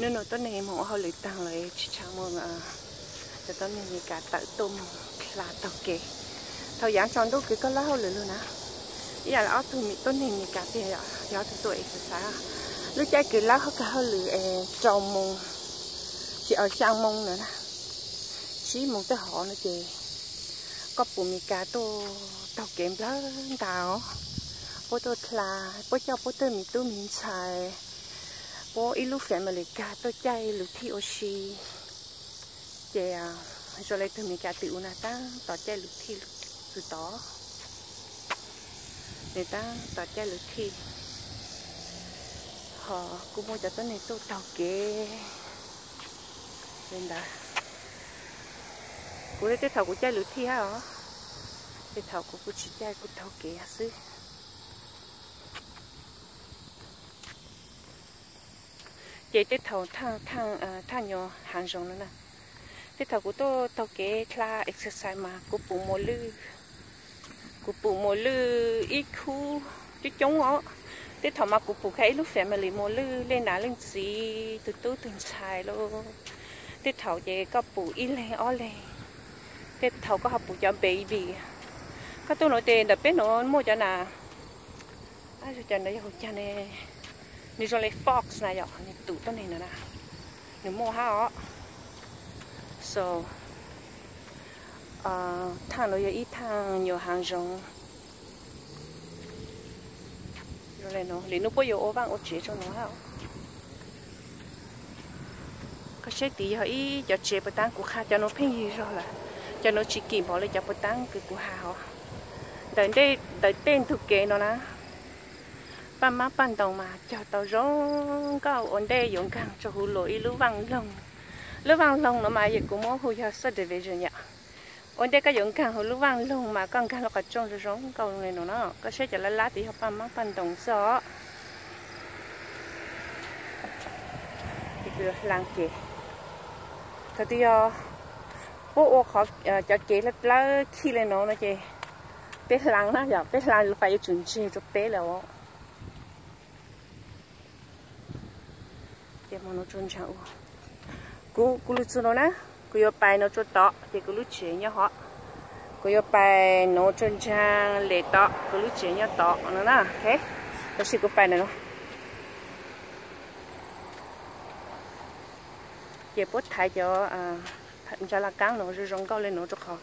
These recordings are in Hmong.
Hnub no tuab neeg moog ua hauj lwm taag lawm tsi tshaam moog, cov tuab neeg Amelikas tawm tuaj moog dlha taug kev. Thaum yaav tsaus ntuj kws koj lawb hauj lwm lug na, ib yam le ob tug tuab neeg Amelikas tiag, yog ob tug tuaj exercise. Lub caij kws lawb kag hauj lwm es rau moos, tsi, xyaa moos na, tsib moos tej hov no ces koj pum Amelikas tuaj taug kev nplawg ntaag os. Puab tuaj dlha, puab coj puab tej miv tub miv ntxhais, puab ib lub family kag tuaj caij lug thij ua si. Ces zoo le tug Amelikas twm u na taab tom caij lug thij txug tod. Nwg taab tom caij lug thij, ho kuj muaj cov tuab neeg tuaj taug kev le ntawd. Kuv le tej thaum kuv caij lug thij hab os, tej thaum kuv kuj tsi caij, kuv taug kev xwb. Ces tej thaum thaaj, thaaj nyuas haav zoov no na, tej thaum kuv tuaj taug kev dlha exercise mas kuv pum muas lwj, kuv pum muas lwj ib khub coob coob os. Tej thaum mas kuv pum kag ib lub family muas lwj, leej nam leej txiv, tug tub tug ntxhais lawm. Tej thaum ces koj pum ib leeg ob leeg, tej thaum koj ho pum cov baby. Koj tuaj nuav tes ntawm peb nuav muaj cov na, cov ntawd yog hu caag ne, nwg zoo le fox na yom, nwg tum tuab neeg no na, nwg muaj hab os. So thaaj nuav yog ib thaaj nyuas haav zoov. Lwm nub puab yuav ua vaaj ua tsev rua nuav hab. Koj saib tid yog ib cov tsev puas taab, kuv qha cov nuav pheej yig zog lawm, cov nuav tsi kim npaum le cov puas taab kws kuv has hov. Ntawm tej ntug kev no na, paj maab paj ntoos mas cog tau zoo nkauj ua ntej yuav nkaag rua huv luas ib lub vaaj loog. Lub vaaj loog no mas yog kuv muab hu yog subdivision yom. Ua ntej koj yuav nkaag huv lub vaaj loog mas koj nkaag lub qhov rooj zoo zoo nkauj le nuav no. Koj saib cov lab lab tid yog paj maab paj ntoos xwb os. Ces kuv yuav hlaa kev. Thaum twg yog puab ua qhov cov kev plawg khi le nuav no ces peb hlaa na yom, peb hlaa lub fais yuav tsum ntseg rua peb lawm os. Ces moog nuav rua ntsaag ua, kuv, kuv lug txug nuav na, kuv yuav pais nuav rua tod ces kuv lub tsev nyob hov. Kuv yuav pais nuav rua ntsaag le tod, kuv lub tsev nyob tod no na. Tab sis kuv pais ntawm nuav. Ces puab thaiv cov ntsa laj kaab nuav zoo zoo nkauj le nuav rua qhov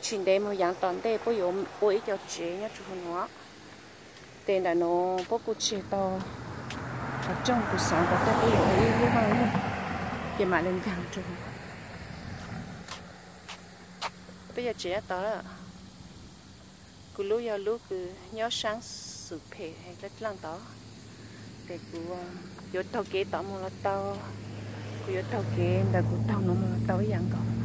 tsis ntev moog yaav tom ntej puab yuav ua ib co tsev nyob rua huv nuav. Tes ntawm nuav puab kuj tseg tau qhov rooj, kuv xaav tas tej puab yuav ua ib lub vaaj loog, ces mam le nkaag rua huv. Peb yuav tsev nyob tod lawm. Kuv lub yog lub kws nyob saab xum phem dlaab dlaaj tod. Tes kuv yuav taug kev tod moog los tau, kuv yuav taug kev ntawm kuv taug nuav moog los tau ib yam nkaus.